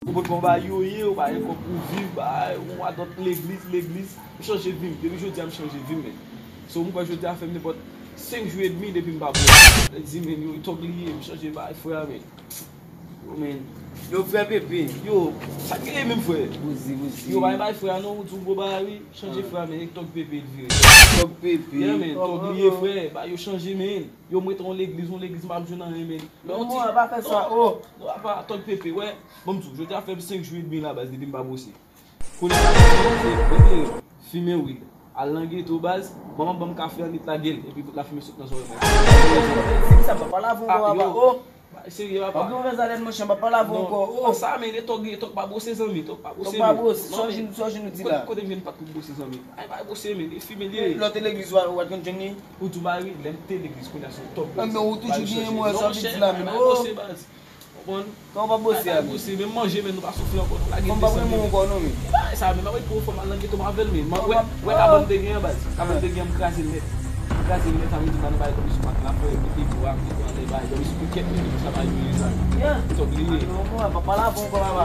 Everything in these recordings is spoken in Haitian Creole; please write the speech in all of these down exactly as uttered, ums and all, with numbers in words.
Ou konprann kòman bagay yo ye, ou pa gen kòb pou viv, bagay, ou adot legliz, legliz. M chanje vi m. Depi jodi a, m chanje vi m, men. So, m kwè jodi a fè m nenpòt senk jou edmi depi m pa bwè. Di, men, yo, tòg li ye, m chanje bagay, frè, men. Yo, men. Yo, frè Pepe. Yo, sa k genyen menm, frè? Bouzi, bouzi. Yo, bay, bay, frè, non, ou di w gwo bagay, wi. Chanje, frè, men, e tòg Pepe l vire. Tòg Pepe. Yeah, men, tòg li ye, frè. Ba, yo chanje, men. Yo, m rete yon legliz, yon legliz, m pa jwenn anyen, men. Men, yon ti, non, pa fè sa, oh. Non, apa, tòg Pepe, wè. Bon, m di w, jodi a fè senk jou edmi la, baz, depi m pa bwose. Kounye a, se, se, fimen wid. Al nan geto, baz. Manman ban m kafe an, li t lage l. Epi bout lafimen sot nan zòrèy mwen. Sa m pa pale avè w ankò, papa, oh. Serye, papa. Ou gen yon vèzalèn, monchè, m pa pale avè w ankò, oh. Non, sa, men, e tòg, e tòg pa bwose, zanmi, tòg pa bwose, men. Tòg pa bwose, sa w jwenn, sa w jwennn ou di la. Kote, kote m jwenn pat pou bwose, zanmi? Ay, pa bwose, men, e fimen li ye. Lè w te legliz, ou pa t konn jwenn li? Ou di w pa ri, lè m te legliz, kounye a se yon tòg. Men ou toujou gen yon mwen, sa w di la, men, oh. Konprann? Kòman w pa bwose a, men? Bwose, menm manje, men nou pa soufri ankò, nou lage. Kòman w pa pran men ankò, non, men? Bagay sa, men m ap ret pou fò m al nan geto m avè l, men. Wè, wè, kabann te gen an, baz. Kabann te gen an, m kraze l nèt. M kraze l nèt, sa vle di, m pa nan bagay kòm sou mak la, frè, mete bwa, mete anlè, bagay, dòmi sou kèk, men, sa pa yon rezon. Tòg li ye. Non, mwen, pa pale avè w ankò, papa.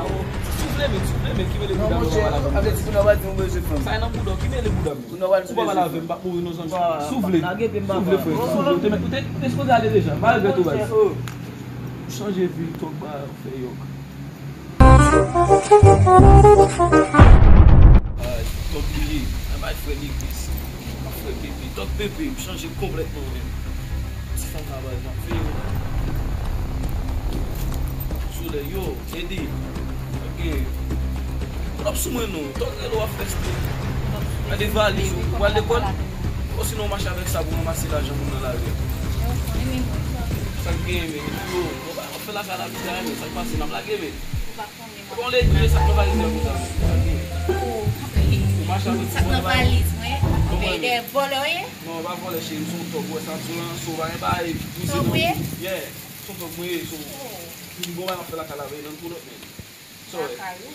Soufle, men, soufle, men, ki mele bouda m, pa pale avè w. Sa e nan bouda w, ki mele bouda m? Ou pa pale avè m, m p ap mouri non, zanmi. Soufle. Soufle, frè, soufle. Ou te, ou te, ou te sipoze ale deja. M pa regrèt ou, baz. Chanje vi, tòg ba, fè yòk. Ay, tòg li ye. Nan bay frè legliz. Frè Pepe, tòg Pepe, m chanje konplètman menm. Ti fanm la, baz, m ap veye w. Solèy, yo. Ede. Ok. Pran sou mwen non. Tòg rele w ap fè espri. Gade valiz ou, ou pral lekòl? Osinon w mache avèk sa pou ranmase lajan moun nan lari a. Sa k genyen, men? Yo, nou pa fè lakay la pita, men sa k pase, n ap lage, men. Ou pa konnen, m ap lage. Ou pa konnen sa k nan valiz la konsa, men. Ou mache avèk sa k nan valiz mwen. Ou veye dèyè vòlè w ye? Non, ou pa vòlè, cheri, m se yon tòg, ou wè sa m sou lan, so w pa gen bagay, misye non. Tòg ou ye? Yeah. Son tòg mwen ye, so. Pi bon bagay m ap fè lakay la, veye nan kou lòt, men. Sa w wè? Lakay ou?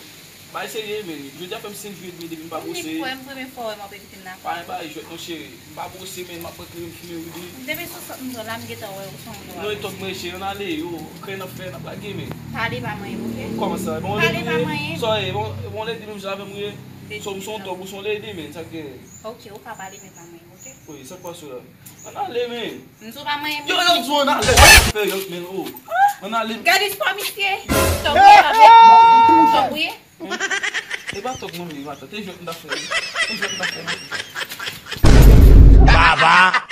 Bagay serye, men. Jodi a fè m senk jou edmi depi m pa bwose. Premye fwa, m premye fwa wè m ap evite m lakay. Pa gen bagay jwèt non, cheri. M pa bwose, men m ap pran kleren m fimen wid wi. Depi sou sòt m pran la, m gentan wè ou se yon moun. Non, e tòg mwen, cheri, ann ale, yo. Krèy n ap fè, n ap lage, men. Pale pa manyen m, oke? Kòman sa? Pale pa manyen. Sa w ye, bon, bon lady menm jan avè m ou ye? So, m se yon tòg, ou se yon lady, men, sa k genyen? Oke, ou ka pale, men pa manyen m, oke? Wi, sa k pase la? Ann ale, men. M di w pa manyen m. Yo, yo, di w ann ale. Fè yo, men, oh. Ann ale. Gade istwa misye. Tòg ou ye avè m. Tòg ou ye. E pa tòg mwen, men, matant. E jwèt m ta fè. E jwèt m ta fè, men. Baba.